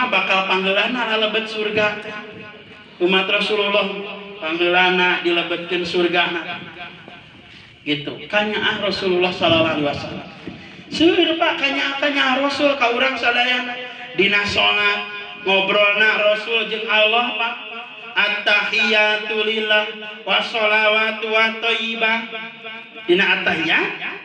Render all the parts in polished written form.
mah bakal pangheulana lalebet surga. Umat Rasulullah pangheulana dilebetkeun surgana gitu. Kanyaah Rasulullah sallallahu alaihi wasallam. Seueur, Pak, kanyaah kanyaah Rasul ka urang sadayana. Dina salat ngobrolna Rasul jeung Allah, Pak. Attahiyatu lillah wassalawatu wat thayyibah. Dina attahiyat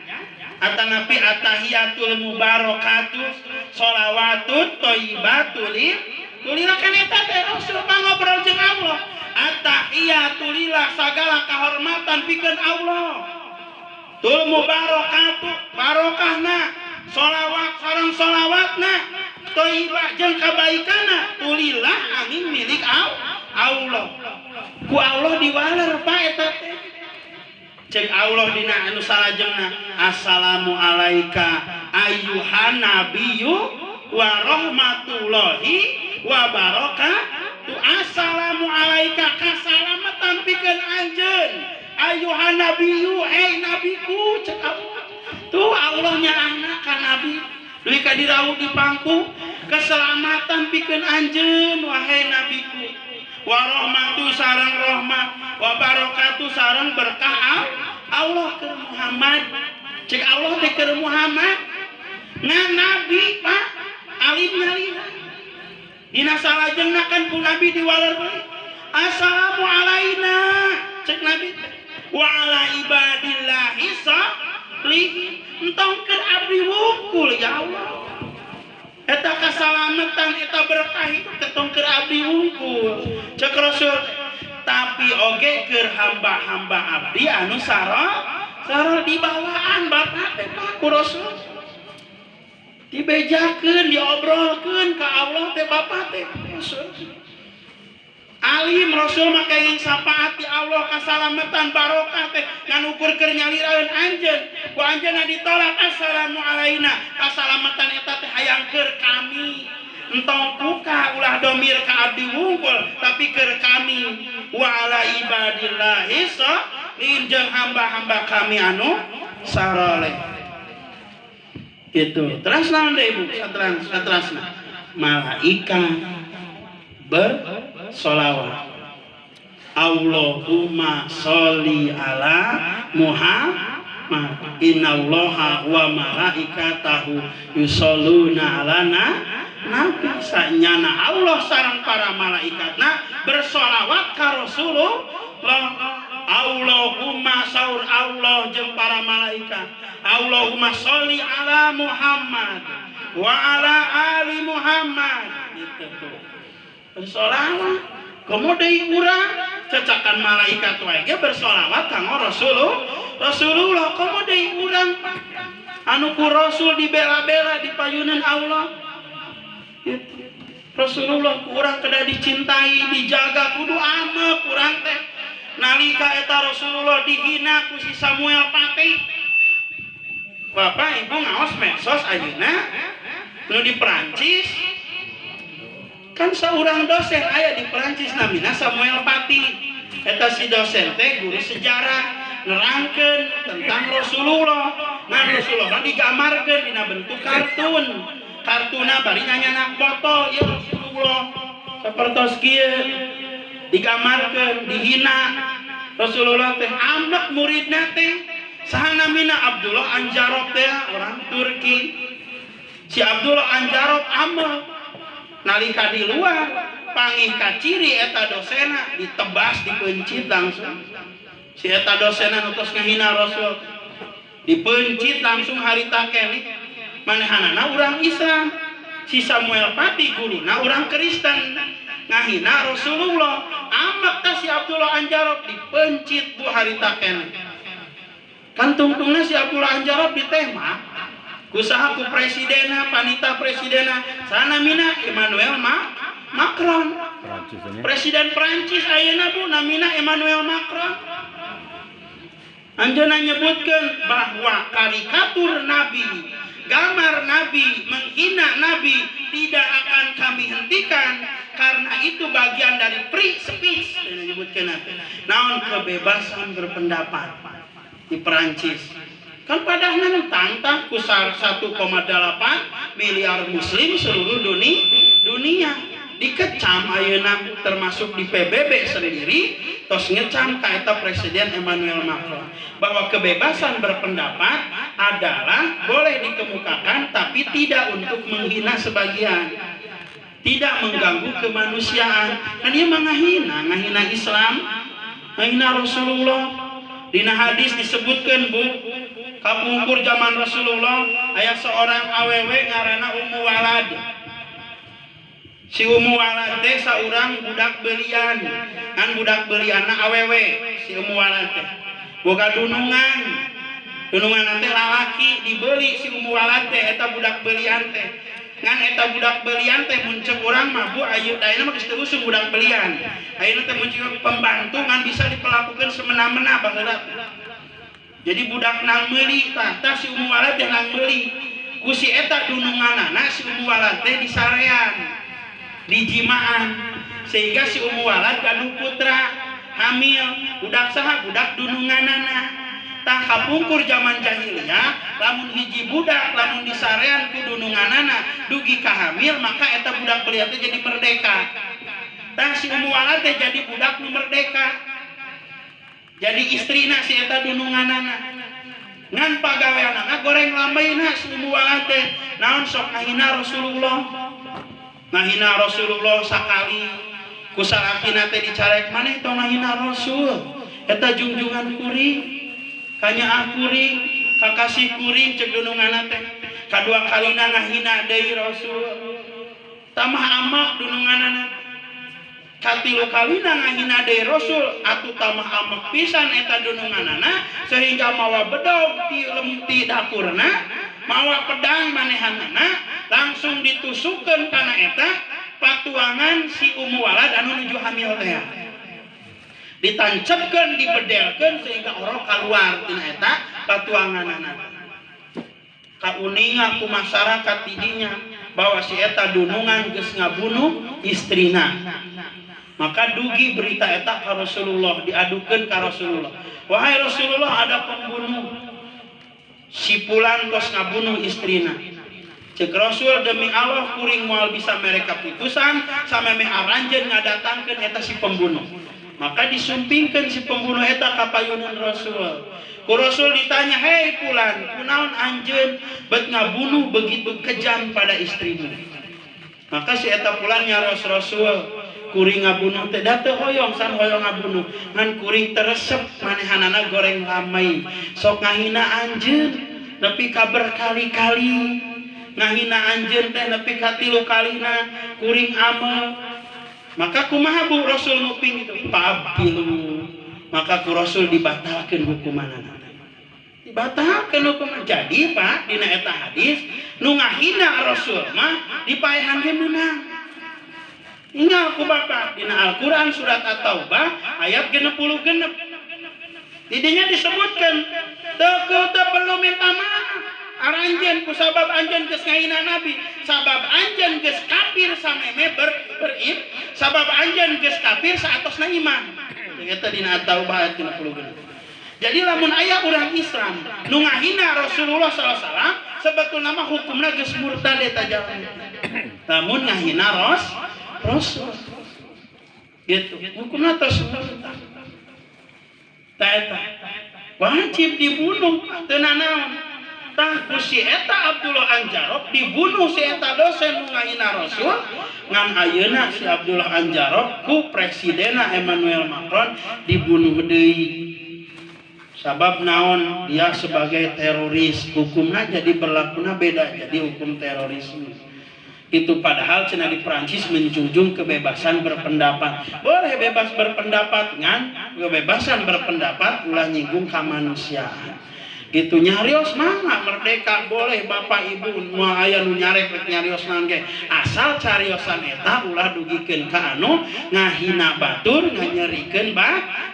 atanapi attahiyatul mubarakatuh sholawatut thayyibatu lillah, kan eta teh Rasul ngobrol jeung Allah. Attahiyatu lillah, sagala kahormatan pikeun Allah, tul mubarakatuh barokahna, sholawat sareng sholawatna, thayyibah jeung kabaikana, tulillah angin milik Allah. Ku Allah diwaler, Pak, eta teh. Cek Allah dina anu salajengna, assalamu alaika ayyuhan nabiyyu wa rahmatullahi wa barakatuh. Assalamu alaika, kasalamatan pikeun anjeun, ayyuhan nabiyyu, eh nabiku, cek Allah. Tuh, Allah nyaahna ka nabi duwi ka dirauh di pangku, keselamatan pikeun anjeun wahai nabiku, warahmatu sareng rahmat, wa barakatuh sareng berkah Allah ke Muhammad. Cek Allah teh keur Muhammad. Ngan nabi, Pak, alim nyalira. Dina salajengna kan ku nabi diwaler bae, assalamu alaina, cek nabi teh, wa ala ibadillahi sholihin. Entong keur abdi wungkul, ya Allah. Eta kasalamatan, eta berkah itu ketong keur abdi wungkul, cek Rasul, tapi oge keur hamba-hamba abdi anu saro saro dibawaan. Bapak teh, Pak, ku Rasul dibejakeun, diobrolkeun ka Allah teh. Bapak teh, Rasul alim. Rasul mah kenging syafaat ti Allah, kasalamatan barokah teh ngan ukur keur nyaliraeun anjeun. Ku anjeunna ditolak. Assalamu alaina, kasalamatan eta teh hayang keur kami, entong buka ulah domir ka abdi wungkul, tapi keur kami, wa ala ibadillahi sholihin, jeung hamba-hamba kami anu saroleh gitu. Terus naon deui, Ibu? Saterasna malaikat bersolawat. Allahumma sholli ala Muhammad, innallaha wa malaikatahu yusholluna ala nabi. Sanyana Allah sareng para malaikatna bersolawat ka Rasulullah. Allahumma, saur Allah jeung para malaikat, Allahumma sholli ala Muhammad wa ala ali Muhammad gitu. Tuh, bersolawat. Kemudian urang cacakan malaikat wae ge bersolawat kanggo Rasulullah. Rasulullah, kemudian urang anu ku Rasul dibela-bela di payunan Allah gitu. Rasulullah kurang kedah dicintai, dijaga, kudu amek kurang teh. Nalika eta Rasulullah dihina ku si Samuel Paty. Bapak Ibu ngaos medsos ayeuna nu di Perancis kan seorang dosen aya di Perancis namina Samuel Paty. Eta si dosen teh guru sejarah, nerangkeun tentang Rasulullah. Nah, Rasulullah digambarkeun dina bentuk kartun. Kartuna bari nyanyanak botol ya Rasulullah sapertos kieu digambarkeun, dihina Rasulullah teh. Amek muridna teh, saha namina, Abdullah Anjarov teh, orang Turki. Si Abdullah Anjarov amek nalika di luar pangih kaciri eta dosena, ditebas, dipencit langsung. Si eta dosena nu tos ngahina Rasul dipencit langsung harita keneh. Manehanana urang Islam, si Samuel Paty guruna urang Kristen, ngahina Rasulullah. Amek teh si Abdullah Anjarov, dipencit, Bu, harita keneh. Kan tungtungna si Abdullah Anjarov ditembak ku saha? Ku presidena, panita presidena sana, namina Emmanuel Macron. Prancis ini. Presiden Prancis ayeuna, Bu, namina Emmanuel Macron. Anjeunna nyebutkeun bahwa karikatur Nabi, gambar Nabi, menghina Nabi tidak akan kami hentikan karena itu bagian dari free speech. Nyebutkeun naon, kebebasan berpendapat di Perancis. Kan padahal tantang ku 1,8 miliar muslim seluruh dunia dunia. Dikecam ayeuna, termasuk di PBB sendiri tos ngecam ka eta Presiden Emmanuel Macron bahwa kebebasan berpendapat adalah boleh dikemukakan, tapi tidak untuk menghina sebagian, tidak mengganggu kemanusiaan. Kan dia mengahina, ngahina Islam, ngahina Rasulullah. Dina hadis disebutkan, Bu, kapungkur zaman Rasulullah aya seorang awewe ngaranna Ummu Walad. Si Ummu Walad teh saurang budak belian kan, budak belianna awewe. Si Ummu Walad teh boga dunungan, dunungan teh lalaki. Dibeli si Ummu Walad teh eta budak belian teh. Ngan eta budak belian teh mun cek urang mah, Bu, ayeuna ayeuna mah geus teu usum budak belian, ayeuna teh mun cek pembantu, ngan bisa diperlakukan semena-mena baheula. Jadi budak nang meuli. Tah tah, si Ummu Walad teh nang meuli. Ku si eta dununganana si Ummu Walad teh disarean, dijimaan, sehingga si Ummu Walad gaduh putra, hamil. Budak saha? Budak dununganana. Tah, kapungkur zaman jahiliyah, lamun hiji budak lamun disarean ku dununganana dugi ka hamil, maka eta budak belian teh jadi merdeka. Tah, si Ummu Walad teh jadi budak nu merdeka, jadi istrina si eta dununganana. Ngan pagaweanana goreng lambaina. Si Ummu Walad teh naon? Sok ngahina Rasulullah. Ngahina Rasulullah sakali, ku salakina teh dicarek, "Maneh tong ngahina Rasul, eta jungjungan kuring, kanyaah kuring, kakasih kuring," cek dununganna teh. Kadua kalina ngahina deui Rasul, tambah amak dununganana. Katilu kalina ngahina deui Rasul, atuh tambah amak pisan eta dununganana, sehingga mawa bedog ti ti dapurna, mawa pedang manehanana, langsung ditusukkeun kana eta patuangan si Ummu Walad anu nuju hamil teh. Ditancepkeun, dibedelkeun, sehingga orok keluar tina eta patuanganana. Kauninga ku masyarakat didinya bahwa si eta dunungan geus ngabunuh istrina. Maka dugi berita eta ka Rasulullah, diadukeun ka Rasulullah, "Wahai Rasulullah, ada pembunuh, si pulan tos ngabunuh istrina." Cek Rasul, "Demi Allah, kuring moal bisa mere kaputusan samemeh aranjeun ngadatangkeun eta si pembunuh." Maka disumpingkeun si pembunuh eta ka payunan Rasul. Ku Rasul ditanya, "Hei pulan, kunaon anjeun bet ngabunuh begitu kejam pada istrimu?" Maka si eta pulan nyaros, "Rasul, kuring ngabunuh teh da teu hoyong, san hoyong ngabunuh, ngan kuring teresep manehanana goreng lamai, sok ngahina anjeun nepi ka berkali-kali, ngahina anjeun teh nepi ka tilu kalina, kuring amek." Maka kumaha, Bu, Rasul nguping itu? "Fa'abtilu." Maka ku Rasul dibatalkeun hukumanana, dibatalkeun hukuman. Jadi, Pak, dina eta hadis, nu ngahina Rasul mah dipaehan ge meunang. Ingat ku Bapak, dina Al-Quran surat At-Taubah ayat 66 didinya disebutkan teu teu perlu minta maaf aranjeun ku sabab anjeun geus ngahina Nabi, sabab anjeun geus kafir sameme berim, sabab anjeun geus kafir saatosna iman. Eta dina At-Taubah ayat 66. Jadi lamun aya urang Islam nu ngahina Rasulullah SAW, sebetulna mah hukumna geus murtad eta jalma. Lamun ngahina Rasul gitu, hukumna tos murtad. Tah, eta wajib dibunuh, teu nanaon. Tah, ku si eta Abdullah Anjarok dibunuh si eta dosen nu ngahina Rasul. Ngan ayeuna si Abdullah Anjarok ku presidenna Emmanuel Macron dibunuh deui. Sabab naon? Dia sebagai teroris, hukumnya jadi berlakunya beda, jadi hukum terorisme itu. Padahal cenah di Prancis menjunjung kebebasan berpendapat, boleh bebas berpendapat, ngan kebebasan berpendapat ulah nyinggung kemanusiaan gitu. Nyarios mah merdeka, boleh Bapak Ibu mau aya nu nyarek rek nyarios naon ge, asal cariosan eta ulah dugikeun ka anu ngahina batur, nganyerikeun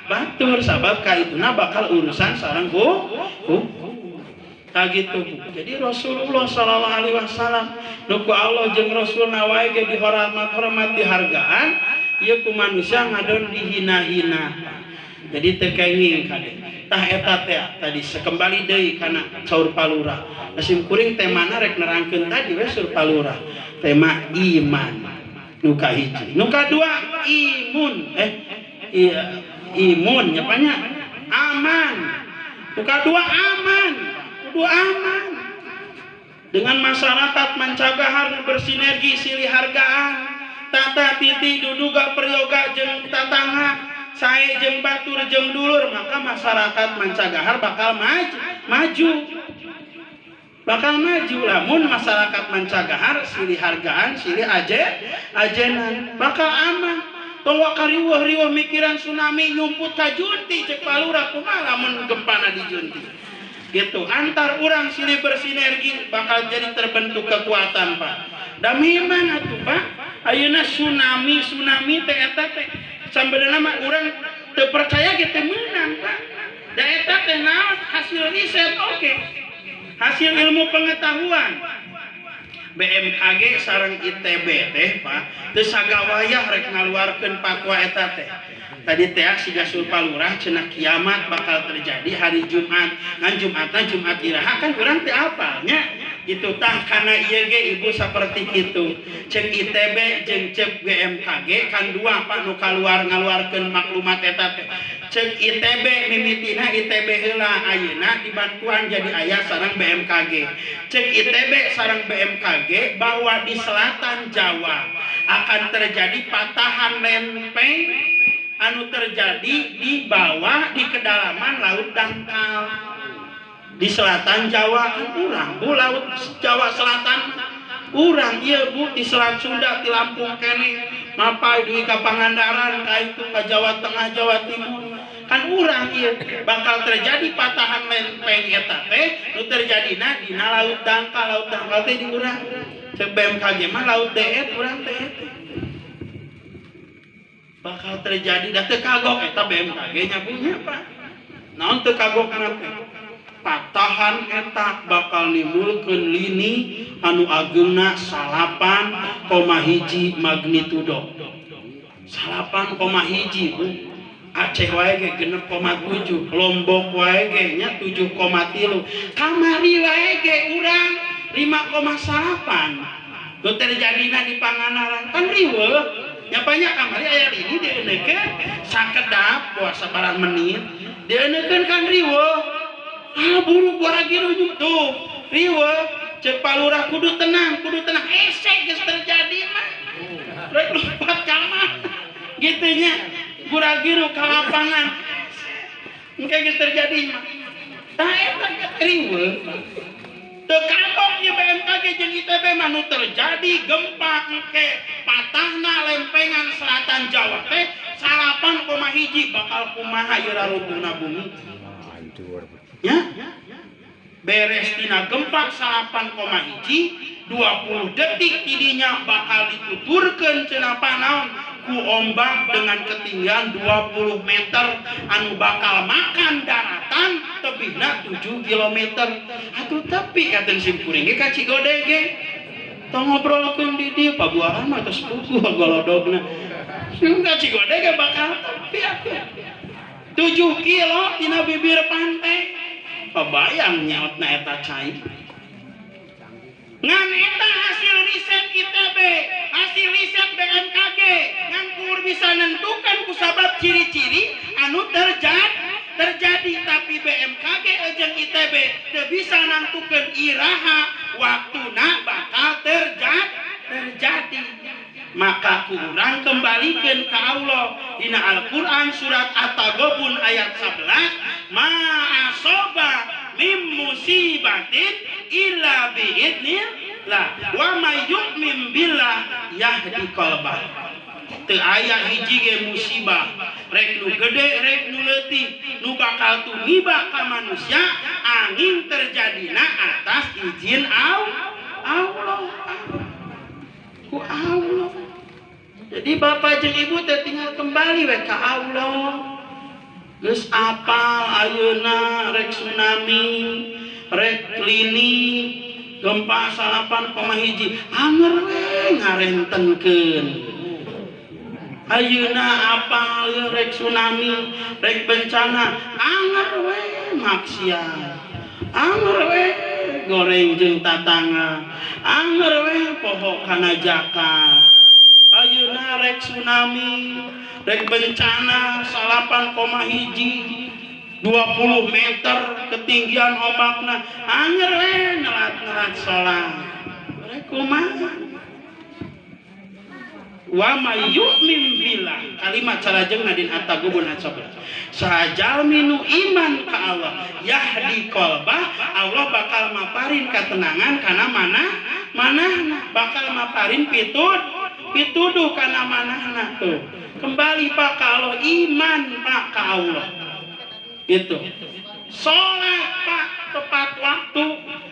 batur, sabab ka ituna bakal urusan sareng hukum. Tah gitu. Jadi Rasulullah sallallahu alaihi wasallam nu ku Allah jeung Rasulna wae ge dihormat-hormat, dihargaan, ieu ku manusia ngadon dihina-hina. Jadi teu kenging kade. Tah, eta teh tadi sekembali deui kana saur palurah. Sim kuring temana rek nerangkeun tadi we saur palurah. Tema iman. Nu kahiji. Nu kadua imun, iya, imun nya nya aman. Nu kadua aman, kudu aman. Dengan masyarakat Mancagahar bersinergi silih hargaan, tata titi duduga peryoga jeung tatangga, sae jeung batur jeung dulur, maka masyarakat Mancagahar bakal maju, maju bakal maju. Lamun masyarakat Mancagahar silih hargaan, silih aje ajenan, bakal aman. Tong waka riweuh-riweuh mikiran tsunami nyumput ka Junti. Cek Pak Lurah, kumaha lamun gempana di Junti gitu? Antar urang silih bersinergi bakal jadi terbentuk kekuatan, Pak. Da memang atuh, Pak, ayeuna tsunami tsunami teh eta teh sambenerna mah urang teu percaya ge teu meunang, Pak. Da eta teh naon? Hasil riset, oke, hasil ilmu pengetahuan BMKG sareng ITB teh, Pak, teu sagawayah rek ngaluarkeun fatwa eta teh. Tadi teh siga Pak Lurah cenah kiamat bakal terjadi hari Jumat, ngan Jumatna Jumat iraha kan urang teh apalnya gitu. Tah, karena ieu ge, Ibu, seperti itu. Cek ITB jeung cek BMKG kan dua, Pak, nu kaluar ngaluarkeun maklumat eta teh. Cek ITB mimitina ITB heula, ayeuna dibantuan jadi aya sareng BMKG. Cek ITB sareng BMKG bahwa di selatan Jawa akan terjadi patahan lempeng anu terjadi di bawah, di kedalaman laut dangkal di selatan Jawa. Kan urang, Bu, laut Jawa Selatan urang iya, Bu, di Selat Sunda, di Lampung kene mapai dugi ka Pangandaran, ka itu, ka Jawa Tengah, Jawa Timur kan urang iya. Bakal terjadi patahan lempeng eta teh nu terjadina dina laut dangkal. Laut dangkal teh di urang, cek BMKG mah laut deet urang teh bakal terjadi. Da teu kagok eta BMKG nya punya, Pak. Naon teu kagok teh? Patahan eta bakal nimbulkeun lini anu ageungna 9,1 magnitudo. 9,1, Bu. Aceh wae ge 6,7, Lombok wae ge nya 7,3, kamari wae ge urang 5,8 nu terjadina di Pangandaran. Kan riweuh nya banyak. Kamari aya lini dieunekeun sakedap, buah sabaraha menit dieunekeun, kan riweuh. Ah, buru lagi rujuk tuh riweuh. Cek Pak Lurah kudu tenang, kudu tenang. Esek geus terjadi mah rek lompat ka mana gitu nya, gura-giru ka lapangan engke geus terjadi mah. Tah, eta riweuh. Teu kagok ieu BMKG jeung ITB mah nu terjadi gempa engke patahna lempengan selatan Jawa teh 9,1, bakal kumaha ieu raruntuhna bumi ya? Beres tina gempa 9,1, 20 detik tidinya bakal dituturkeun cenah naon ku ombak dengan ketinggian 20 meter anu bakal makan daratan tebihna 7 km. Atuh tapi katen simkuring ge ka Cigodeg ge tong ngobrolkeun di dieu, pabuahan mah tos puguh golodogna. Ka Cigodeg ge bakal tepi atuh 7 kilo tina bibir pantai. Kebayang nyaotna eta cai? Ngan eta hasil riset ITB, hasil riset BMKG, ngan kur bisa nentukan kusabab ciri-ciri anu terjadi, tapi BMKG jeung ITB teu bisa nentukeun iraha waktuna bakal terjadi. Maka kurang kembalikan ke Allah. Dina Al-Quran surat At-Taghabun ayat 11, ma asoba mim musibatin illa biidnillah wa may yu'min billah yahdi qalbah. Teu aya hiji ge musibah, rek nu gede rek nu leutik, nu bakal tumiba ka manusia angin terjadina atas izin Allah, ku Allah. Jadi bapak jeung ibu teh tinggal kembali we ka Allah. Geus apal ayeuna rek tsunami, rek lini gempa 9,1, anger we ngarentenkeun. Ayeuna apal rek tsunami, rek bencana, anger we maksiat, anger we goreng jeung tatangga, anger we poho kana zakat. Ayeuna Rek tsunami, rek bencana 9,1, 20 meter ketinggian ombakna, anger we nelat-nelat sholat. Rek kumaha? Wa may yu'min billah, kalimat salajengna dina At-Taghabun ayat 11, sajalmi nu iman ka Allah, yahdi qalbah, Allah bakal maparin ketenangan kana mana manahna, bakal maparin pituduh kana manahna. Tuh, kembali, Pak, kalau iman, Pak, ka Allah gitu, salat, Pak, tepat waktu.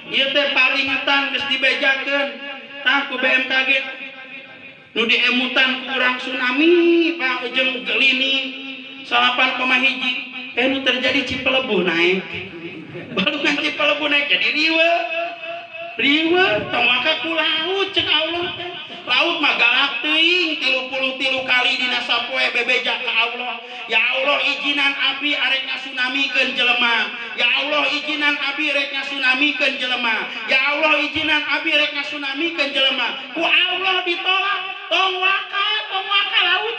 Ieu teh paringatan geus dibejakeun tah ku BMKG. Nu diemutan ku urang tsunami, Pak, jeung lini 9,1, nu terjadi Cipelebuh naik, balungan Cipelebuh naik, jadi riweuh riweuh. Tong waka ku laut, cek Allah teh laut mah galak teuing. 33 kali dina sapoe bebeja ka Allah, "Ya Allah, izinan abdi arek ngasunamikeun jelema. Ya Allah, izinan abdi rek ngasunamikeun jelema. Ya Allah, izinan abdi rek ngasunamikeun jelema." Ku Allah ditolak. Tong waka, tong waka laut,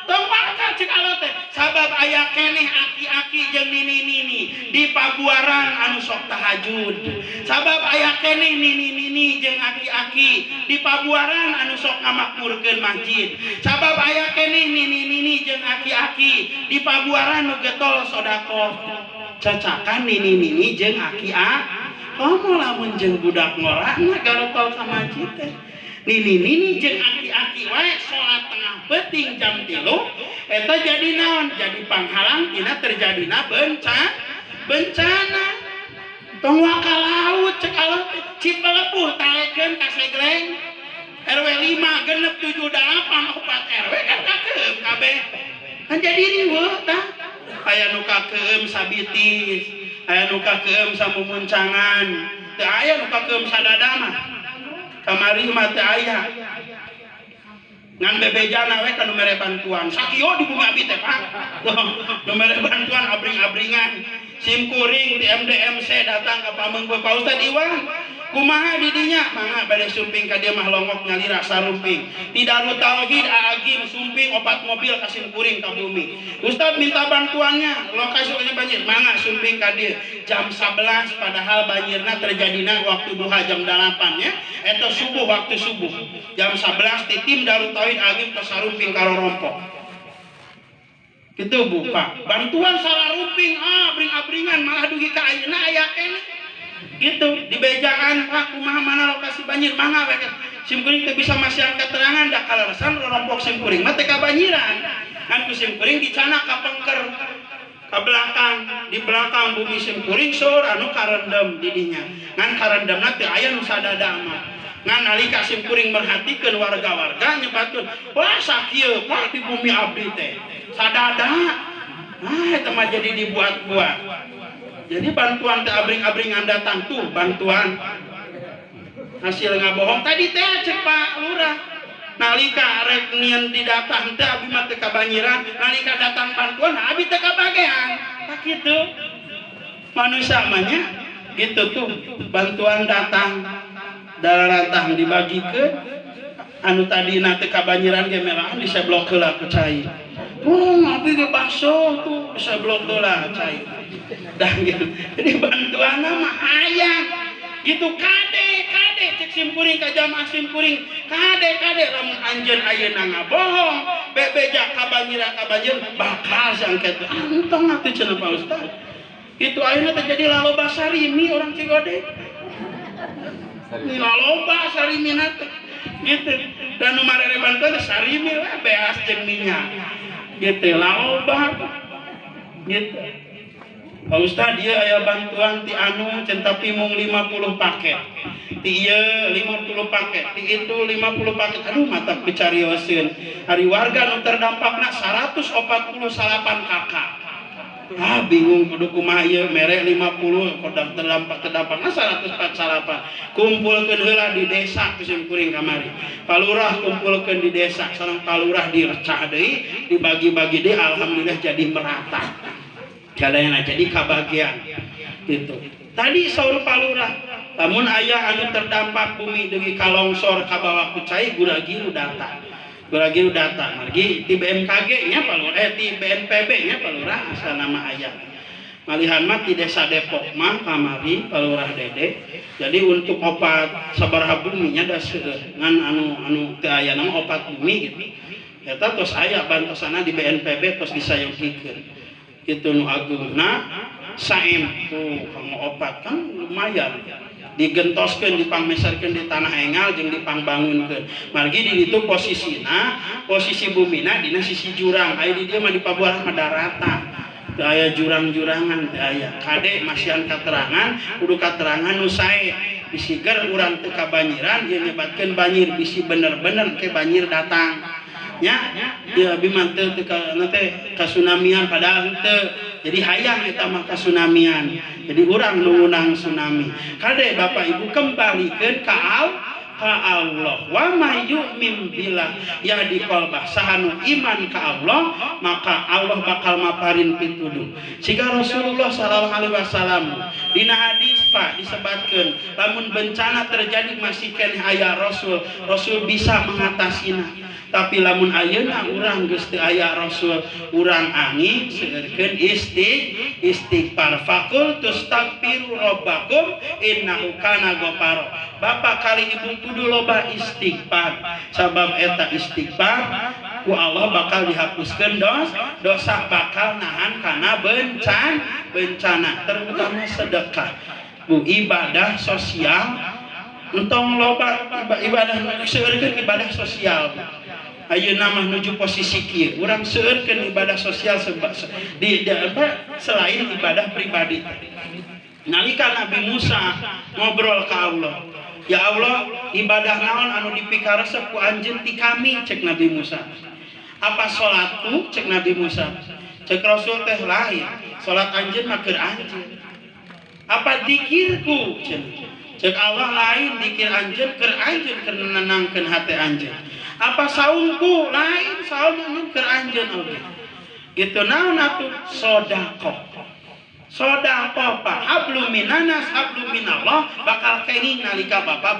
tong waka, cek Allah teh, sabab aya keneh aki-aki jeung nini-nini di pabuaran anu sok tahajud, sabab aya keneh nini-nini jeung aki-aki di pabuaran anu sok ngamakmurkeun masjid, sabab aya keneh nini-nini jeung aki-aki di pabuaran nu getol sodakoh. Cacakan nini-nini jeung aki-aki, komo lamun jeung budak ngorana garotol ka masjid teh. Nini-nini jeung aki-aki wae salat tengah peuting jam 3, eta jadi naon? Jadi panghalang tina terjadina bencana. Tong waka laut, cek Allah teh. Cipelepuh taekeun ka Segleng RW 5, 6, 7, 8, 4 RW kan kakeum kabeh, kan jadi riweuh tah. Aya nu kakeum sabitis, aya nu kakeum samumuncangan, teu aya nu kakeum sadada mah. Kamari mah teu aya, ngan bebejana we ka nu mere bantuan sakieu di bumi abi teh, Pak. Tuh, nu mere bantuan abring-abringan. Sim kuring di MDMC datang ke Pameungpeuk, "Pak Ustad Iwan, kumaha di dinya? Mangga bade sumping ka dieu mah." Longok nyalira sarumping ti Darut Tauhid. Agim sumping opat mobil ka sim kuring ka bumi. "Ustad, minta bantuannya, lokasi banjir." Mangga sumping ka dieu jam 11, padahal banjirna terjadina waktu duha jam 8 nya eta subuh, waktu subuh jam 11 di tim Darut Tauhid Agim tos sarumping ka rorompok gitu, Bu, Pak. Bantuan sarumping, ah, abring-abringan, malah dugi ka ayeuna aya keneh gitu di bejaan. "Pak, kumaha, mana lokasi banjir?" Mangga we. Sim kuring teu bisa masihan keterangan, da kaleresan rorompok sim kuring mah teh kabanjiran kan. Ku sim kuring dicanak ka pengker ka belakang, di belakang bumi sim kuring seur anu karendem di dinya, ngan karendemna teu aya nu sadada mah. Ngan nalika sim kuring merhatikeun warga-warga nyebatkeun, "Wah, sakieu, Pak, di bumi abdi teh sadada." Ah, eta mah jadi dibuat-buat. Jadi bantuan teh abring-abringan datang tuh bantuan hasil ngabohong tadi teh. Cek Pak Lurah, nalika rek nieun didatang teh abi mah teu kabanjiran, nalika datang bantuan abi teu kabagean. Tak kitu manusia mah nya gitu tuh. Bantuan datang, daratang dibagikeun, anu tadina teu kabanjiran ge melahan diseblok heula ku cai. Oh, abi ge baso tuh, diseblok heula cai. Dah gitu. Jadi bantuan mah aya gitu. Kade kade, cek simkuring ka jamaah simkuring, kade kade lamun anjeun ayeuna ngabohong bebeja kabanjiran kabanjir bakal sangket antong atuh, cenah Pak Ustad. Itu ayeuna teh jadi laloba sarimi orang Cigodeg. Ini laloba sarimi teh gitu, dan nu marere bantuan teh sarimi we, beas jeung minyak gitu, laloba gitu. "Pak Ustad, dia aya bantuan ti anu cenah, tapi mung 50 paket, ti ieu 50 paket, ti itu 50 paket." Aduh, matak dicarioseun. Ari warga nu terdampakna 148 KK. Ah, bingung kudu kumaha ieu mere 50 kodak terdampak, terdampakna 148. Kumpulkeun heula di desa ku sim kuring kamari. Pak Lurah kumpulkeun di desa, sareng Pak Lurah direcah deui, dibagi-bagi deui, alhamdulillah jadi merata. Jadayana jadi kabagian gitu. Tadi saur Pak Lurah, lamun aya anu terdampak bumi dugi ka longsor kabawa ku cai gura-giru data. Lagi data margi ti BMKG nya, Pak Lurah, ti BNPB nya, Pak Lurah, asal nama aya. Malihan mah di Desa Depok mah kamari, Pak Lurah Dede. Jadi untuk opat sabaraha buminya da seueur, ngan anu anu teu aya nama opat bumi gitu. Eta tos aya bantosana di BNPB, tos disayogikeun. Itu nu agungna saem tuh kamu opat kan lumayan, digentoskeun, dipangmeserkeun di tanah engal jeung dipangbangunkeun. Margi di ditu posisina, posisi bumina dina sisi jurang. Aya di dieu mah, di Pabuaran mah daratan, teu aya jurang-jurangan, teu aya. Kade masihan katerangan, kudu katerangan nu sae, bisi ger urang teu kabanjiran, ieu nyebatkeun banjir, bisi bener-bener ke banjir datang nya. Ya abi mah teu teu ka teh kasunamian, padahal henteu. Jadi hayang eta mah kasunamian, jadi urang nu ngundang tsunami. Kade Bapak Ibu, kembalikeun ka Allah. Wa may yu'min billah yahdi qalbah. Saha nu iman ka Allah, maka Allah bakal maparin pituduh. Siga Rasulullah sallallahu alaihi wasallam, dina hadis, Pak, disebatkeun lamun bencana terjadi masih keneh aya Rasul, Rasul bisa mengatasina. Tapi lamun ayeuna urang geus teu aya Rasul, urang angin seueurkeun istighfar. Faqultu astaghfiru rabbakum innahu kana ghafara. Bapak kali Ibu kudu loba istighfar, sabab eta istighfar ku Allah bakal dihapuskeun dosa, bakal nahan kana bencana, terutama sedekah, Bu. Ibadah sosial entong loba ibadah, seueurkeun ibadah sosial, Bu. Ayeuna mah nuju posisi kieu, urang seueurkeun ibadah sosial di apa, selain ibadah pribadi. Nalika Nabi Musa ngobrol ke Allah, "Ya Allah, ibadah naon anu dipikaresep ku anjeun ti kami?" cek Nabi Musa. "Apa salatku?" cek Nabi Musa. Cek Rasul teh, "Lain, salat anjeun mah keur anjeun." "Apa dikirku?" cek. Cek Allah, "Lain, dikir anjeun keur anjeun, keur nenangkeun hate anjeun." "Apa saumku?" "Lain, saum anjeun keur anjeun oge." Gitu, naon atuh? Sodakoh. Sodakoh, Pak. Hablum minannas hablum minallah, bakal kenging nalika Bapak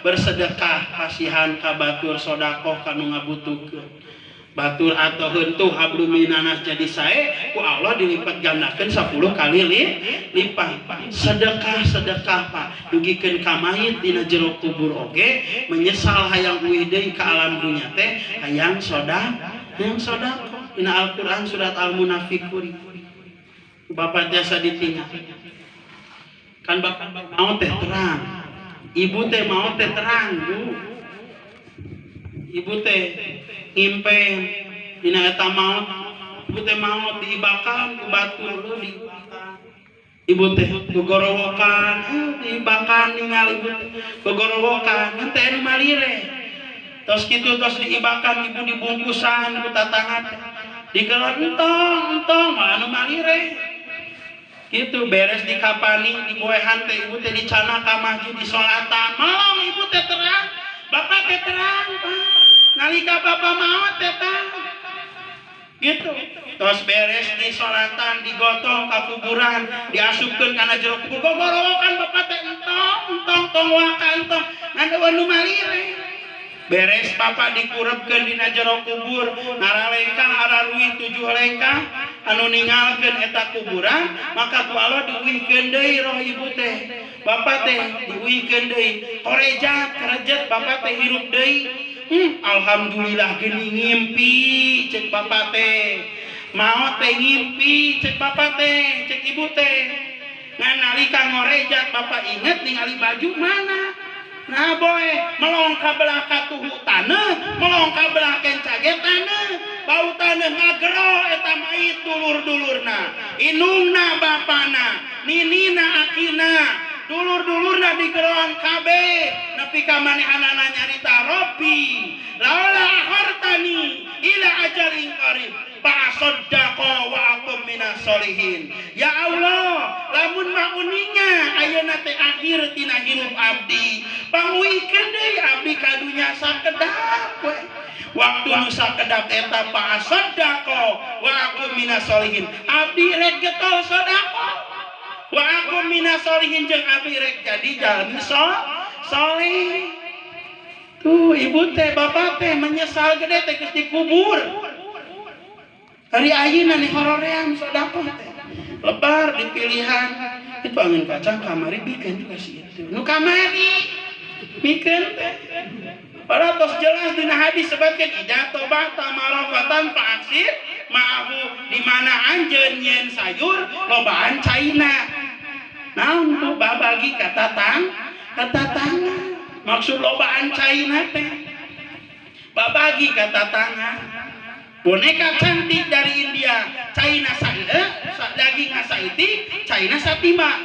bersedekah, kasihan ka batur, sodakoh kanu ngabutuhkeun batur atau henteu, hablum minannas jadi sae ku Allah dilipat gandakeun 10 kali lipat. Sedekah, sedekah, Pak, dugikeun ka mayit dina jero kubur oge menyesal hayang uih deui ka alam dunya teh, hayang hayang sodakoh. Dina Al-Qur'an surat Al-Munafiqun, Bapak jasa ditinggal kan. Bapak mau teh terang, Ibu teh mau teh terang, Bu. Ibu teh ngimpen dina eta maut, Ibu teh maut diibakan ku batur diibakan. Ibu teh gogorowokan, diibakan, ningali ibu teh gogorowokan, ngan teh anu malire. Tos kitu, tos diibakan, Ibu dibungkusan ku tatangga teh, digelar, "Entong, entong," malah anu malire gitu. Beres dikapani, diboehan teh, Ibu teh dicana ka masjid, disolatan, melong. Ibu teh terang, Bapak teh terang, Pak, nalika Bapak maot teh tah gitu. Tos beres disolatan, digotong ka kuburan, diasupkeun kana jero kubur, gogorowokan Bapak teh, "Entong, entong, tong waka, entong," ngan eueuh nu malire. Beres Bapak dikurebkeun dina jero kubur, ngaralengkah, araruih tujuh lengkah anu ninggalkeun eta kuburan, maka ku Allah diuihkeun deui roh Ibu teh, Bapak teh, diuihkeun deui, korejat kerejet, Bapak teh hirup deui. Alhamdulillah geuning ngimpi," cek Bapak teh. "Maot teh ngimpi," cek Bapak teh, cek Ibu teh. Ngan nalika ngorejat, Bapak inget ningali baju mana. Nah boy, melong ka belah katuhu taneuh, melong ka belah kenca ge taneuh. Bau taneuh, ngagero eta mayit dulur-dulurna. Indungna, bapana, ninina, akina, dulur-dulurna digeroan kabeh. Nepi ka manehanana nyarita, "Rabbi laula akhartani ila ajalin qarib fa asaddaqa wa akum minas solihin." Ya Allah, lamun mah uninga ayeuna teh akhir tina hirup abdi, panguihkeun deui abdi ka dunya sakedap we. Waktu nu sakedap eta, fa asaddaqa wa akum minas solihin. Abdi rek getol sedekah. Wa akum minas solihin, jeung abdi rek jadi jalmi soleh. Tuh ibu teh, bapak teh menyesal gede teh geus dikubur. Hari ayeuna nih horoream sedekah teh. Lebar di pilihan itu angin kacang kamari bikin juga sih itu. Nu kamari bikin teh. Padahal tos jelas dina hadis sebutkeun idza thabakhta maraqatan fa'aksir ma'ahu, di mana anjeun nyeun sayur lobaan caina. Naon tuh babagi ka tatang ka tatangga. Maksud lobaan caina teh babagi ka tatangga. Boneka cantik dari India, caina saeu, sa daging saeutik, caina satima.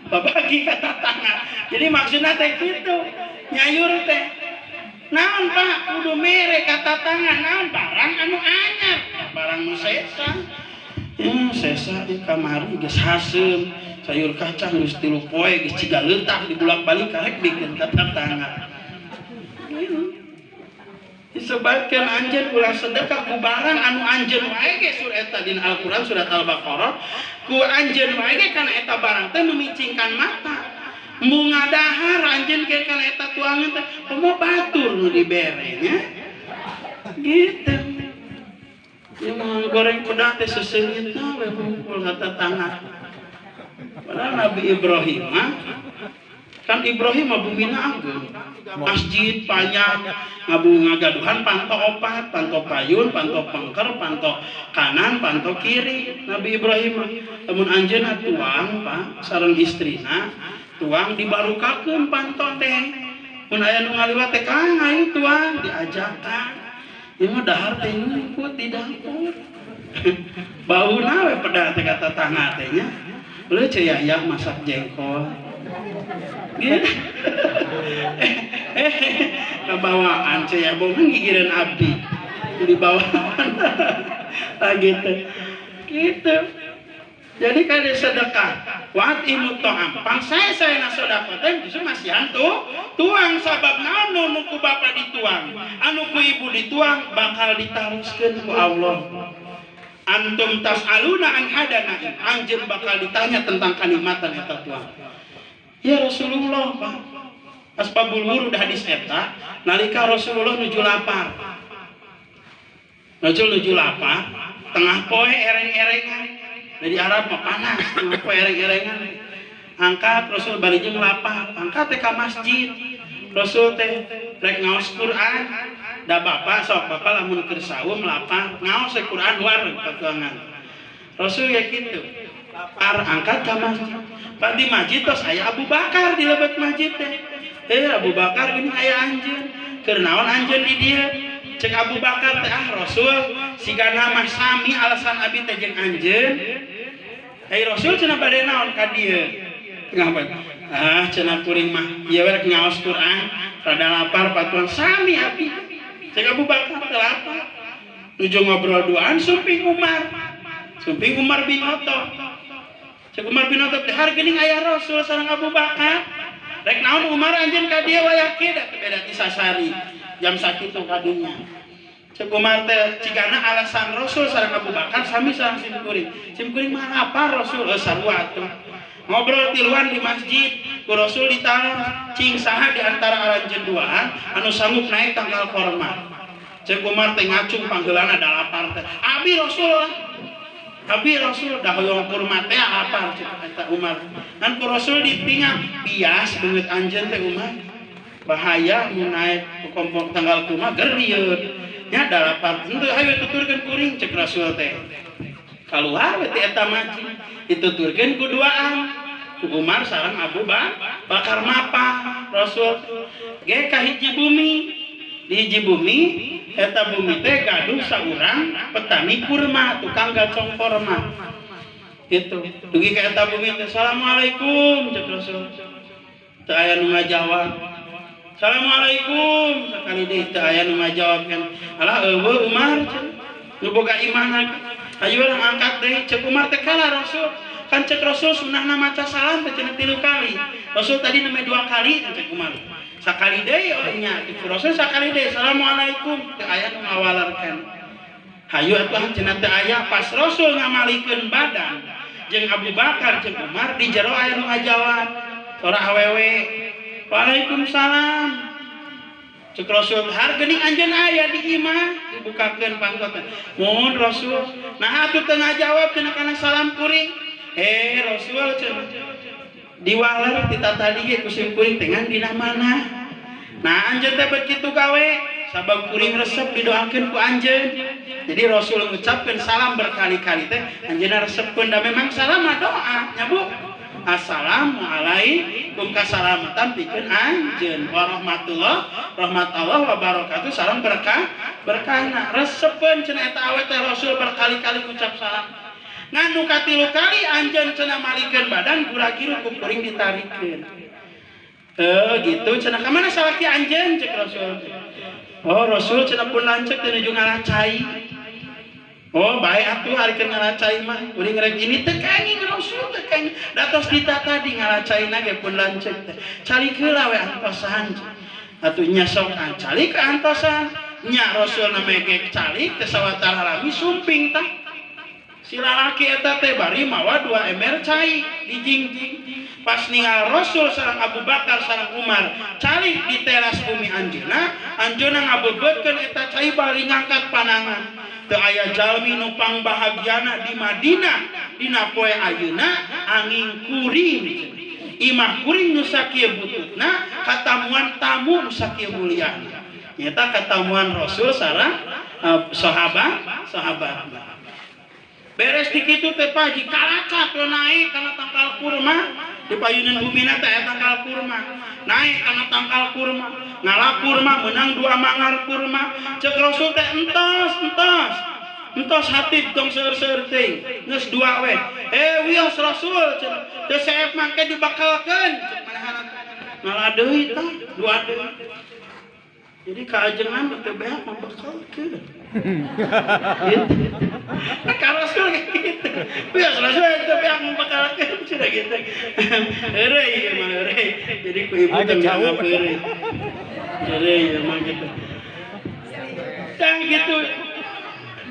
Babagi ka tatangga. Jadi maksudna teh kitu. Nyayur teh. Naon Pak, kudu mere ka tatangga, naon barang anu anyar, barang nu sesa. Ya, sesa di kamari geus haseum, sayur kacang geus 3 poe geus ciga leutak dibulak-balik karek bikin ka tatangga. Disebutkan anjeun ulah sedekah ku barang anu anjeun wae ge, surat eta dina Al-Qur'an surat Al-Baqarah, ku anjeun wae ge kana eta barang teh memicingkan mata. Mu ngadahar anjeun ge kana eta tuangan teh komo batur nu dibere nya. Gitu. Ya mah goreng pedah teh seseungitna we hungkul ka tatangga. Padahal Nabi Ibrahim mah kan Ibrahim mah bumina ageung. Masjid panjang, ngabu ngagaduhan panto opat, panto payun, panto pengker, panto kanan, panto kiri. Nabi Ibrahim mah lamun anjeunna tuang Pak sareng istrina, tuang dibarukakeun panto teh. Mun aya nu ngaliwat teh, "Kang, ayo tuang," diajakan. Ieu mah dahar teh nyumput di dapur. Bauna we pedah teh ka tatangga teh nya. Leuh Ceu Yayah masak jengkol. Gitu. Kabawaan Ceu Yayah bohong gigireun abdi. Dibawaan. Ah gitu. Gitu. Jadi kan sedekah wa ath'imut tha'am. Pang saya na sedekah teh justru masihan tuh tuang, sabab naon, nu ku bapak dituang, anu ku ibu dituang bakal ditaruskeun ku Allah. Antum tas'aluna an hada na'im. Anjeun bakal ditanya tentang kanikmatan eta tuang. Ya Rasulullah, Pak. Asbabul wurud hadis eta nalika Rasulullah nuju lapar. Nuju nuju lapar, tengah poe ereng-erengan. Di Arab mah panas, tengah poe ereng-erengan. Angkat Rasul bari jeung lapar, angkat teh ka masjid. Rasul teh rek ngaos Quran. Da bapak sok bapak lamun keur saum lapar, ngaos we Quran luar patuangan. Rasul ya gitu. Lapar angkat ka masjid. Pak di masjid tos aya Abu Bakar di lebet masjid teh. Eh Abu Bakar gini aya anjeun. Keur naon anjeun di dieu? Cek Abu Bakar teh, "Ah Rasul, sigana mah sami alasan abi teh jeung anjeun." "Hei Rasul," cenah, "bade naon ka dieu?" Tengah poe. "Ah," cenah, "kuring mah ieu we rek ngaos Quran, rada lapar patuan sami abi." Cek Abu Bakar teh lapar. Nuju ngobrol duaan sumping Umar. Sumping Umar bin Khattab. Cek Umar bin Khattab, "Dahar geuning aya Rasul sareng Abu Bakar. Rek naon Umar anjeun ka dieu wayah kieu, da beda ti sasari. Jam sakitu kadunya." Cek Umar teh cigana alasan Rasul sareng Abu Bakar sami sareng sim kuring. "Sim kuring mah lapar Rasul, euy sarua atuh." Ngobrol tiluan di masjid, ku Rasul ditaros, "Cing saha di antara aranjeun duaan anu sanggup naik tangkal korma?" Cek Umar teh ngacung panggeulana da lapar teh. "Abi Rasul lah. Abi Rasul dah hoyong kurma teh lapar," cek eta Umar. Ngan ku Rasul ditinggal, "Bias beungeut anjeun teh Umar. Bahaya mun naik ke kompok tanggal kurma gerieut. Nya da lapar. Henteu, hayu tuturkeun kuring," cek Rasul teh. Kaluar we ti eta masjid. Dituturkeun ku duaan. Ku Umar sareng Abu Bakar mapah Rasul ge ka hiji bumi. Di hiji bumi eta bumi teh gaduh saurang petani kurma, tukang gacong kurma. Gitu. Dugi ka eta bumi teh, "Assalamualaikum," cek Rasul. Teu aya nu ngajawab. "Assalamualaikum," sakali deui teu aya nu ngajawab kan. "Alah euweuh Umar," cek. "Nu boga imahna. Ayo urang angkat deui," cek Umar teh, "kalah Rasul. Kan cek Rasul sunahna maca salam teh cenah 3 kali. Rasul tadi namanya 2 kali," cek Umar. "Sakali deui oh nya," cek Rasul, "sakali deui, assalamualaikum." Teu aya nu ngawalerkeun. "Hayu atuh," cenah, teu aya. Pas Rasul ngamalikeun badan jeung Abu Bakar jeung Umar, di jero aya nu ngajawab. Sora awewe. "Waalaikumsalam." Cek Rasul, har geuning anjeun aya di imah, dibukakeun panto teh. Mohon Rasul. Nah, atuh teu ngajawab cenah kana salam kuring. Eh, Rasul cenah. Diwaler ti tadi ge ku sim kuring teh ngan dina mana. Nah, anjeun teh bet kitu gawe, sabab kuring resep didoakeun ku anjeun. Jadi Rasul ngucapkeun salam berkali-kali teh anjeunna resepkeun, da memang salam mah doa nya, Bu. Assalamualaikum kasalamatan pikeun anjeun, warahmatullah rahmat Allah, wabarakatuh salam berkah berkahna. Resepeun cenah eta awe teh Rasul berkali-kali ngucap salam. Ngan nu katilu kali anjeun cenah malikeun badan gura-giru ku kuring ditarikeun. Eh, gitu cenah, ka mana salaki anjeun? Cek Rasul. Oh, Rasul cenah, pun lanceuk teh nuju ngala cai. Oh, baik atuh, ari keur ngala cai mah kuring rek ini teu kenging, Rasul teu kenging. Da tos dita tadi ngala caina ge pun lanceuk teh. Calik heula we antosan. Atuh nya sok calik antosan. Nya Rasul na megek calik teh sawatara lami sumping tah. Si lalaki eta teh bari mawa 2 ember cai dijingjing. Pas ningal Rasul sareng Abu Bakar sareng Umar calik di teras bumi anjeunna, anjeunna ngabebeutkeun eta cai bari ngangkat panangan. Teu aya jalmi nu pangbahagiana di Madinah dina poe ayeuna anging kuring. Imah kuring nu sakieu bututna katamuan tamu nu sakieu mulyana. Nyata katamuan Rasul sareng sahabat sahabat. Beres di kitu teh, Pak Haji, kalacak lo naik kana tangkal kurma. Di payunan bumina teh aya tangkal kurma. Naik kana tangkal kurma, ngala kurma, menang 2 mangar kurma. Cek Rasul teh, entos, entos, entos, Hatib, tong seueur-seueur teuing, geus 2 we. Eh, wios Rasul cenah, teu seep mangke dibakalkeun. Cek manehna ngala deui tah 2 deui. Jadi kaajengan teu beak mabekalkeun gitu. Nah, ka Rasul kayak gitu. Wios Rasul teu beak mabekalkeun cenah gitu. Heureuy ieu mah, heureuy. Jadi ku ibu teh dianggap heureuy. Heureuy ieu mah gitu. Tah gitu.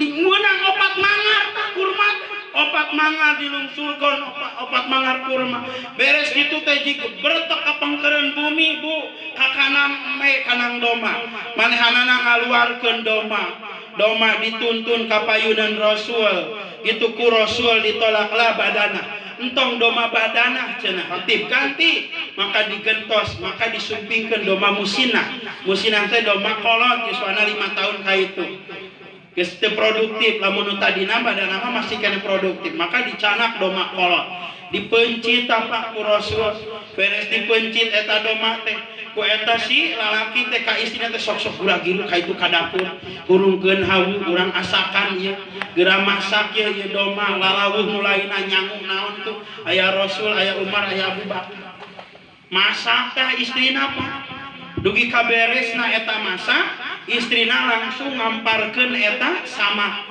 Di meunang 4 mangar tah kurma. 4 mangar dilungsurkeun, 4 mangar kurma. Beres gitu teh jig bertek ka pengkeureun bumi, Bu, ka kanang me kanang doma. Manehanana ngaluarkeun doma. Doma dituntun ka payunan Rasul. Gitu ku Rasul ditolaklah badana. Entong doma badana cenah, Khatib, ganti. Maka digentos, maka disumpingkeun doma musinah. Musinah teh doma kolot yuswana 5 tahun ka itu. Geus teu produktif, lamun nu tadina badana mah masih keneh produktif, maka dicanak doma kolot. Dipencit tapak ku Rasul. Beres dipencit eta doma teh ku eta si lalaki teh ka istrina teh, sok-sok gura-giru ka itu ka dapur, hurungkeun hawu urang asakan ieu, geura masak ieu, ieu doma lalawuh nu lainna nyangu naon tuh, aya Rasul, aya Umar, aya Abu Bakar. Masak tah istrina, Pak, dugi ka beresna eta masak, istrina langsung ngamparkeun eta sama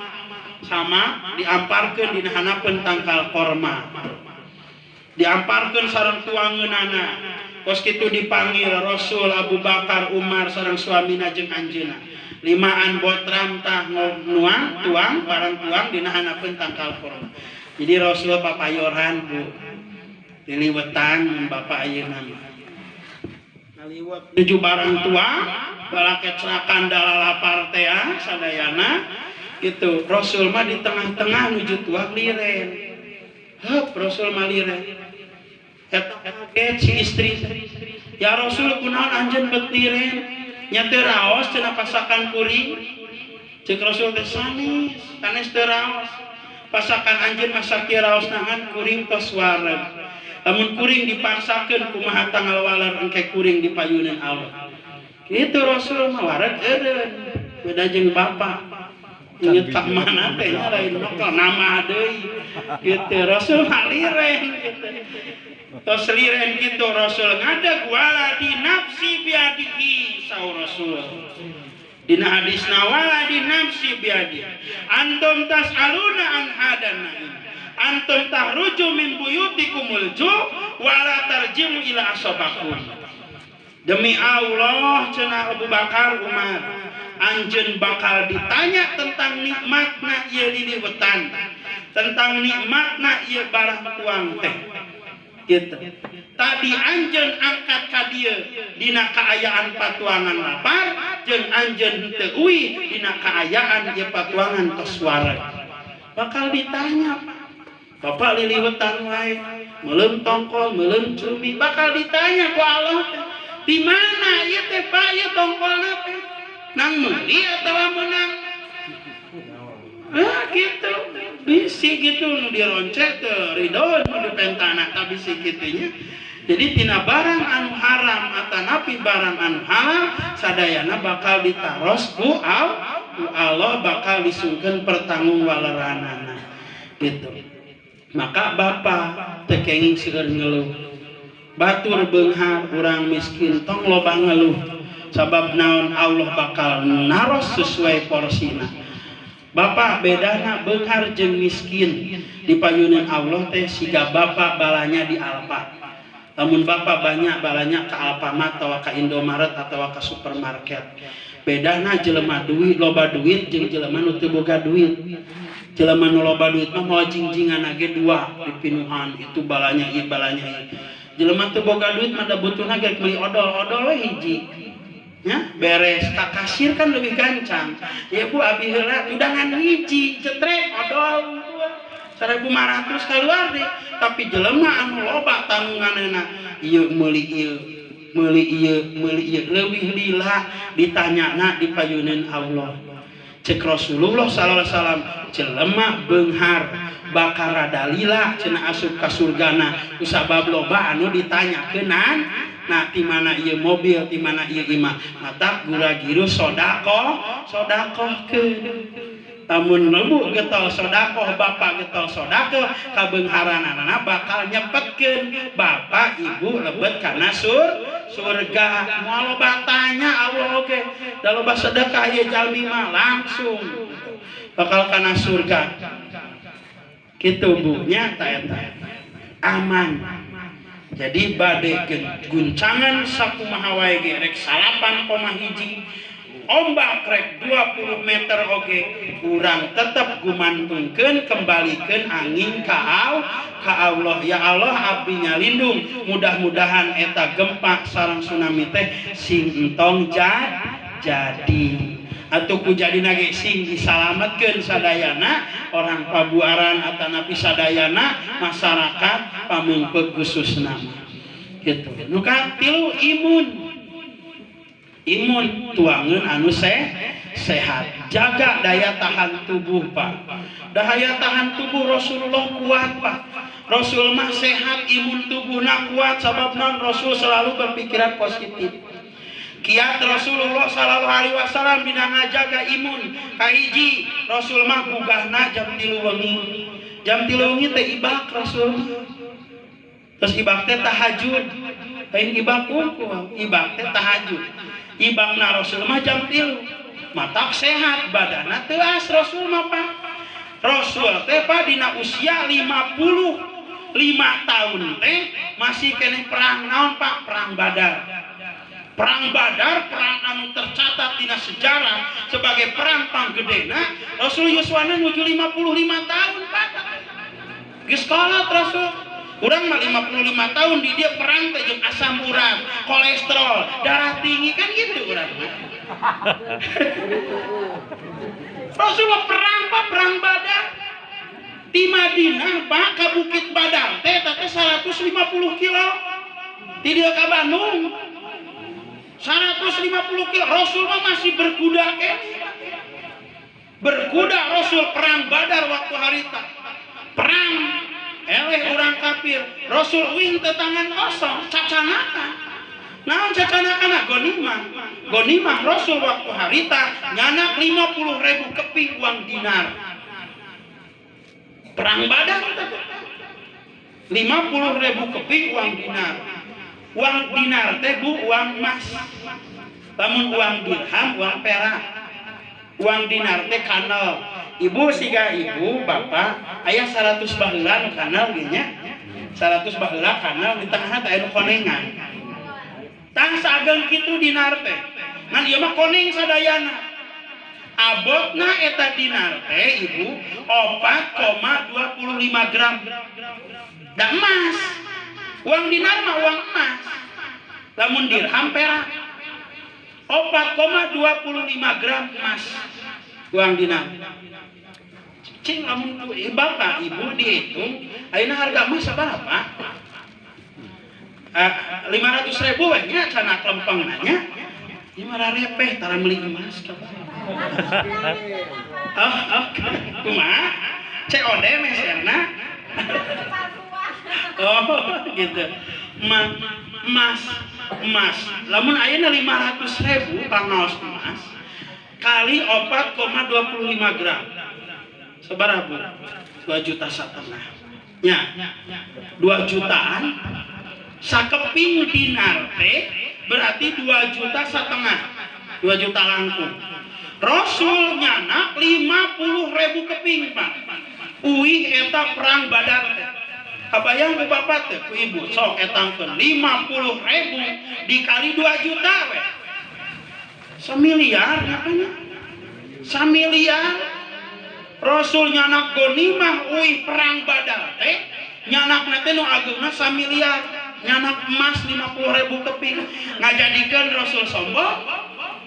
sama diamparkeun dina hanapeun tangkal korma, diamparkeun sareng tuangeunana. Kos kitu dipanggil Rasul, Abu Bakar, Umar sareng suamina jeung anjeunna limaan botram tah nuang tuang barang tuang dina hanapeun tangkal korma. Jadi Rasul papayoran, Bu, diliwetan. Bapak ayeuna mah ngaliwet nuju barang tuang balakecrakan dalalapar teh sadayana gitu. Rasul mah di tengah-tengah nuju tuang liren. Heup, Rasul mah liren. Eta kaget si istri. Ya Rasul, kunaon anjeun bet liren? Nya teu raos cenah pasakan kuring. Cek Rasul teh, sanes, sanes teu raos. Pasakan anjeun mah sakieu raos, nangan kuring tos wareg. Lamun kuring dipaksakeun kumaha tanggal waler engke kuring di payunan Allah. Gitu Rasul mah wareg eureun. Beda jeung bapak. Inget ka mana teh nya, lain lokal nama deui. Gitu Rasul mah liren gitu. Tos liren gitu Rasul ngadeg, waladi nafsi biadihi, saur Rasul. Dina hadisna, waladi nafsi biadi. Antum tas'aluna an hadan naim. Antum tahruju min buyutikumul ju' wala tarjimu ila asobakum. Demi Allah cenah Abu Bakar, Umar, anjeun bakal ditanya tentang nikmatna ieu liliwetan, tentang nikmatna ieu barang tuang teh. Gitu. Tadi anjeun angkat ka dieu dina kaayaan patuangan lapar, jeung anjeun henteu uih dina kaayaan ieu patuangan tos wareg. Bakal ditanya, Pak. Bapak liliwetan wae, meuleum tongkol, meuleum cumi, bakal ditanya ku Allah teh. Di mana ieu teh, Pak, ieu tongkolna teh? Nang meuli atawa meunang? Ah, gitu. Bisi gitu nu dironce teh ridho nu dipentana ta bisi kitu nya. Jadi tina barang anu haram atanapi barang anu halal sadayana bakal ditaros ku Allah, bakal disungkeun pertanggung waleranana gitu. Maka bapak teu kenging seueur ngeluh. Batur beunghar, urang miskin, tong loba ngeluh. Sabab naon? Allah bakal naros sesuai porsina. Bapak, bedana beunghar jeung miskin di payunan Allah teh siga bapak balanya di Alfa. Lamun bapak banyak balanya ke Alfamart atau ke Indomaret atau ke supermarket. Bedana jelema duit loba duit jeung jelema nu teu boga duit. Jelema nu loba duit mah moal jingjingan ge dua dipinuhan itu balanya ieu, balanya ieu. Jelema teu boga duit mah da butuhna ge meuli odol-odol we hiji. Ya, beres ka kasir kan lebih gancang. Ya Bu, abi heula tudangan hiji, cetrek odol 1500 keluar deh. Tapi jelema anu loba tanggunganna ieu, meuli ieu, meuli ieu, meuli ieu, leuwih lila ditanyana di payuneun Allah. Cek Rasulullah sallallahu alaihi wasallam, jelema beunghar bakal rada lila cenah asup ka surgana kusabab loba anu ditanyakeun. Nah, di mana ieu mobil, di mana ieu imah? Matak gura-giru sodakoh, sodakohkeun. Lamun ibu getol sodakoh, bapak getol sodakoh, kabeungharanana bakal nyepetkeun bapak ibu lebet kana surga. Moal loba tanya Allah oge, da loba sedekah ieu jalmi mah langsung bakal kana surga. Kitu, Bu, nya ta eta. Aman. Jadi bade guncangan sakumaha wae ge, rek 9,1 ombak, rek 20 meter oge, urang tetep gumantungkeun, kembalikeun angin ka Allah. Ya Allah, abdi nyalindung, mudah-mudahan eta gempa sareng tsunami teh sing entong jadi atau ku jadi ge sing disalametkeun sadayana orang Pabuaran atanapi sadayana masyarakat Pameungpeuk khususna gitu. Nu katilu, imun. Imun tuangan anu sehat, jaga daya tahan tubuh, Pak. Daya tahan tubuh Rasulullah kuat, Pak. Rasul mah sehat, imun tubuhna kuat. Sabab non? Rasul selalu berpikiran positif. Kiat Rasulullah sallallahu alaihi wasallam dina ngajaga imun, kahiji, Rasul mah gugahna jam 3 wengi. Jam 3 wengi teh ibak Rasul. Terus ibak teh tahajud, lain ibak unggul, ibak teh tahajud. Ibakna Rasul mah jam 3. Matak sehat badana, teuas Rasul mah, Pak. Rasul teh, Pak, dina usia 55 tahun teh masih keneh perang naon, Pak? Perang Badar. Perang Badar, perang anu tercatat dina sejarah sebagai perang panggedena. Rasul yuswana nuju 55 tahun, Pak. Geus kolot Rasul. Urang mah 55 tahun di dia perang teh jeung asam urat, kolesterol, darah tinggi kan gitu urang mah. Rasulullah perang, Pak, perang Badar. Di Madinah, Pak, ke Bukit Badar teh eta teh 150 kilo. Di dieu ka Bandung 150 kilo. Rasul mah masih berkuda keneh. Berkuda Rasul perang Badar waktu harita. Perang eleh orang kafir. Rasul wing teu tangan kosong, cacanakan. Naon cacanakan? Gonimah. Gonimah Rasul waktu harita nyanak 50 ribu keping uang dinar. Perang Badar 50 ribu keping uang dinar. Uang dinar teh, Bu, uang emas. Lamun uang dirham uang perak. Uang dinar teh kanal. Ibu siga ibu bapak aya 100 baheula nu kanal ge nya. 100 baheula kanal di tengah teh anu konengan. Tah, saageng kitu dinar teh. Ngan ieu mah koneng sadayana. Abotna eta dinar teh, Ibu, 4,25 gram. Da emas. Uang dinar mah uang emas, lamun dirham perak. 4,25 gram emas uang dinar. Cing, lamun bapak ibu dihitung ayeuna harga emas sabaraha? 500 ribu we nya, cenah lempeng nanya. Ieu mah repeh, tara meuli emas. Oh, kumaha? COD meserna? Oh, gitu. Emas, emas. Lamun ayeuna 500 ribu pangaos emas kali 4,25 gram. Sabaraha, Bu? 2,5 juta. Ya, 2 jutaan. Sakeping dinar teh berarti 2,5 juta, 2 juta langkung. Rasul nyandak 50 ribu keping, Pak. Uih eta perang Badar teh. Kabayang ku bapak teh, ku ibu, sok etangkeun 50 ribu dikali 2 juta we. Semiliar apanya? Samiliar. Rasul nyandak gonimah uih perang Badar teh, nyandak teh nu ageungna samiliar, nyandak emas 50 ribu keping. Ngajadikeun Rasul sombong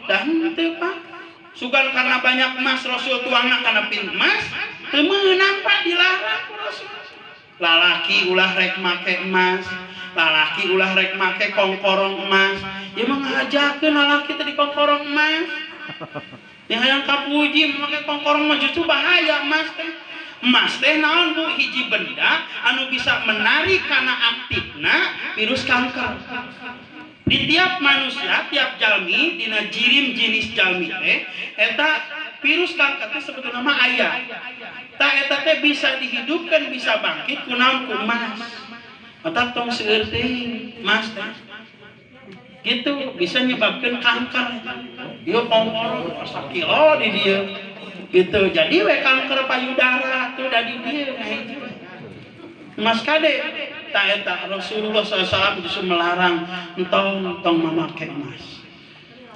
dan teu, Pak. Sugan karena banyak emas Rasul tuangna kana pin emas, teu meunang, Pak, dilarang ku Rasul. Lalaki ulah rek make emas, lalaki ulah rek make kongkorong emas. Ya mah ngajakeun lalaki teh di kongkorong emas. Yang hayang kapuji make kongkorong mah justru bahaya emas teh. Emas teh naon, Bu? Hiji benda anu bisa menarik karena aktifna virus kanker. Di tiap manusia, tiap jalmi, dina jirim jenis jalmi teh eta virus kanker teh sebetulnya mah aya. Tah, eta teh bisa dihidupkan, bisa bangkit kunaon? Ku emas. Mata tong seueur teh emas teh. Gitu bisa nyebabkan kanker. Ieu kongkorong sakilo di dieu. Gitu. Jadi we kanker payudara tuh da di dieu ngahiji. Emas kade. Tah, eta Rasulullah SAW justru melarang entong tong memakai emas.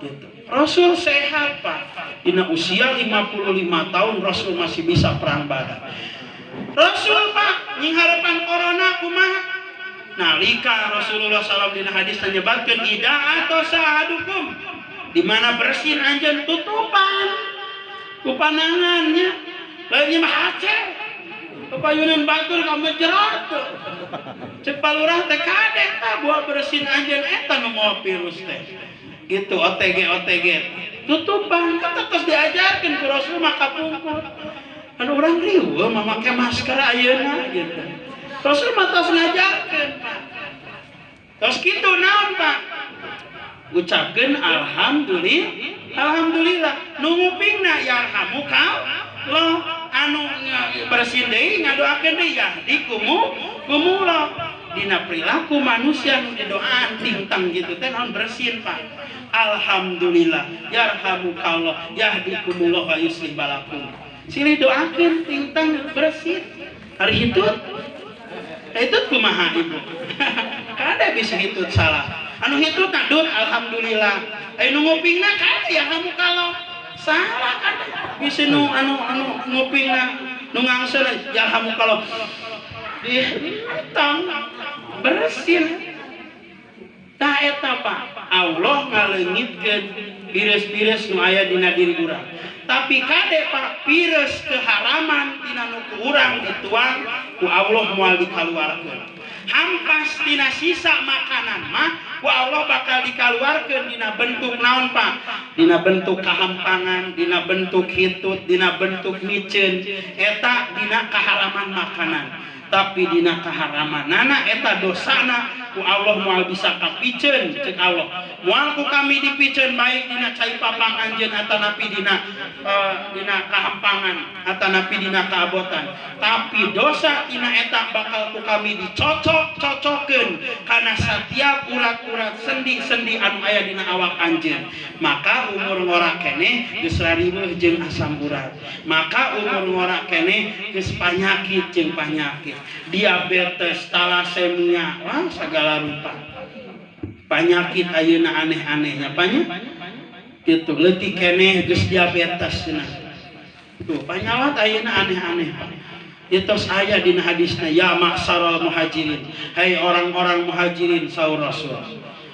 Gitu. Rasul sehat, Pak. Dina usia 55 tahun Rasul masih bisa perang Badar. Rasul, Pak, nying harapan corona kumaha? Nalika Rasulullah SAW dina hadis menyebatkan إذا عطس أحدكم, di mana bersin anjeun tutupan ku panangannya, lainnya mah hace kepayunan batur ka jerat. Cek palurah teh, kade tah buah bersin anjeun eta nu mawa virus teh. Gitu, OTG OTG tutupan kan terus diajarkan ku Rasul mah kapungkur. Kan urang riweuh mah make masker ayeuna gitu. Rasul mah tos ngajarkeun, Pak. Terus kitu naon, Pak? Ucapkeun alhamdulillah, alhamdulillah. Nu ngupingna yarhamukallah, anu bersin deui ngadoakeun deui yahdikumullah. Dina perilaku manusia nu didoaan tingtang gitu teh naon? Bersin, Pak. Alhamdulillah, yarhamukallah, yahdikumullah wa yuslih balakum. Silih doakeun tingtang bersin. Hari hitut itu kumaha, Ibu? Kada bisa hitut salah. Anu hitut dut alhamdulillah. Anu ngupingna kada yarhamukallah. Salah kada. Bisa nu anu anu ngupingna nu ngangseul yarhamukallah. Di tong bersin. Tah eta, Pak, Allah ngaleungitkeun virus-virus nu aya dina diri urang. Tapi kade, Pak, virus keharaman tina nu ku urang dituang ku Allah moal dikaluarkeun. Hampas tina sisa makanan mah ku Allah bakal dikaluarkeun dina bentuk naon, Pak? Dina bentuk kahampangan, dina bentuk hitut, dina bentuk miceun. Eta dina kaharaman makanan. Tapi dina kaharamanana eta dosana ku Allah moal bisa kapiceun. Cek Allah, moal ku kami dipiceun baik dina cai papang anjeun atanapi dina kahampangan atanapi dina kaabotan, tapi dosa tina eta bakal ku kami dicocok-cocokeun karena setiap urat-urat, sendi-sendi anu aya dina awak anjeun. Maka umur ngora keneh geus rariweuh jeung asam urat, maka umur ngora keneh geus panyakit jeung panyakit diabetes, talasemia, wah, segala rupa penyakit ayeuna aneh-anehnya banyak gitu. Leutik keneh geus diabetes cenah. Tuh, panyawat ayeuna aneh-aneh, Pak. Itu aya dina hadisna, ya ma'syaral muhajirin, hai orang-orang muhajirin, saur Rasul,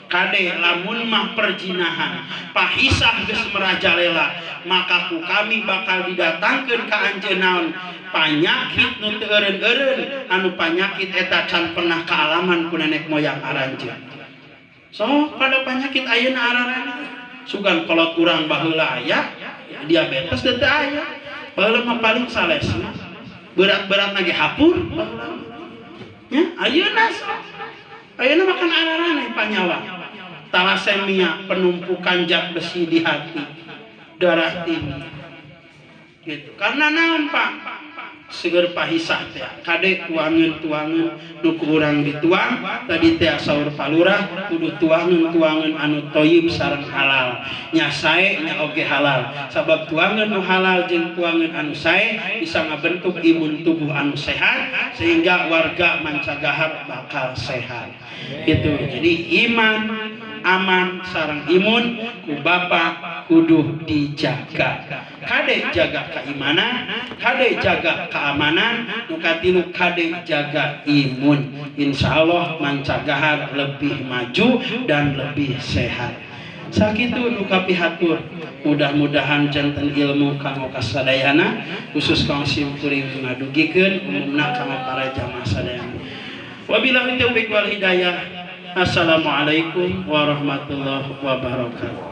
kade lamun mah perjinahan pahisah geus merajalela, maka ku kami bakal didatangkeun ka anjeun naon panyakit nu teu eureun-eureun, anu panyakit eta can pernah kaalaman ku nenek moyang aranjeun. So pada panyakit ayeuna ararana sugan kolot urang baheula aya diabetes teu aya. Baheula mah paling salesma, berat-berat lagi hapur baheula nya. Ayeuna sok, ayeuna makan araraneh panyawa talasemia, penumpukan zat besi di hati, darah tinggi gitu. Karena naon, Pak? Seueur pahisah teh. Kade tuangeun-tuangeun nu ku urang dituang tadi teh, saur palurah, kudu tuangeun-tuangeun anu thayyib sareng halal nya, sae nya oge halal, sabab tuangeun nu halal jeung tuangeun anu sae bisa ngabentuk imun tubuh anu sehat sehingga warga Mancagahar bakal sehat itu. Jadi iman, aman sareng imun ku bapak kudu dijaga. Kade jaga keimanan, kade jaga keamanan, nu katilu kade jaga imun. Insya Allah Mancagahar lebih maju dan lebih sehat. Sakitu nu kapihatur, mudah-mudahan janten ilmu kanggo kasadayana, khusus kanggo simkuring ngadugikeun, umumna kanggo para jamaah sadayana. Wabillahi taufiq wal hidayah. Assalamualaikum warahmatullahi wabarakatuh.